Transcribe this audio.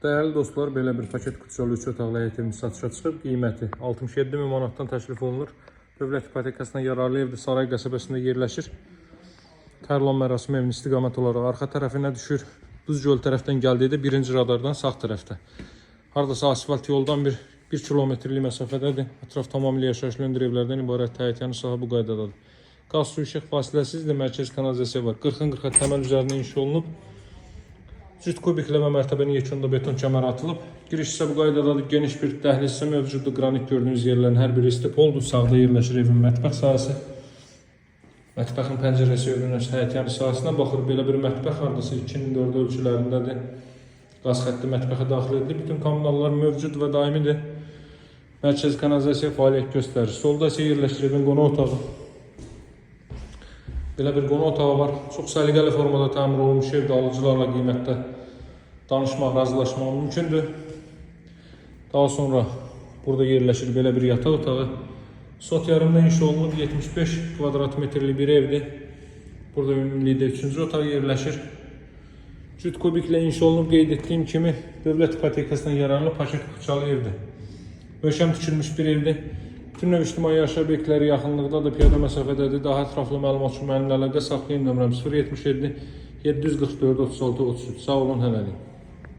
Dəyərli dostlar, belə bir paket qutucalı 3 otaqlı həyət evimiz satışa çıxıb. Qiyməti 67 min manatdan təklif olunur. Dövlət ipotekasına yararlı evdir. Saray qəsəbəsində yerləşir. Tərlan mərasim evinin istiqamət olaraq arxa tərəfinə düşür. Duzgöl tərəfdən gəldikdə birinci radardan sağ tərəfdə. Hardasa asfalt yoldan bir 1 kilometrlik məsafədədir. Ətraf tamamilə yaşayışlı hündür evlərdən ibarət həyətyanı sahə bu qaydadadır. Qaz, su, işıq fasiləsizdir. Mərkəzi kanalizasiya var. 40-ın 40-a təməl üzərində inşa olunub. Cüt kubiklə və mərtəbənin yekunda beton kəmər atılıb. Giriş isə bu qaydadadır. Geniş bir dəhliz isə mövcuddur. Qranit gördüyünüz yerlərin hər biri istipoldur. Sağda yerləşir evin mətbəx sahəsi. Mətbəxin pəncərəsi evin həyətyanı sahəsinə baxır. Belə bir mətbəx hardasa 2-nin 4 ölçülərindədir. Qaz xətti mətbəxə daxil edilib. Bütün kommunallar mövcud və daimidir. Mərkəzi kanalizasiya fəaliyyət göstərir. Solda isə yerləşir evin qonaq otağı. Belə bir qonaq otağı var. Çox səliqəli formada təmir olunmuş evdə alıcılarla qiymətdə danışmaq, razılaşmaq mümkündür. Daha sonra burada yerləşir belə bir yataq otağı. Sot yarımda inşa olunub 75 kvadrat metrlik bir evdir. Burada ümumilikdə üçüncü otaq yerləşir. Cüt kubiklə inşa olunub, qeyd etdiyim kimi dövlət ipotekasına yararlı paket qutucalı evdir. Möhkəm tikilmiş bir evdir. Bütün növ ictimai yaşayış obyektləri yaxınlıqdadır, piyada məsafədədir. Daha ətraflı məlumat üçün mənimlə əlaqə saxlayın. Nömrəm 077 744 36 33. Sağ olun, hələlik.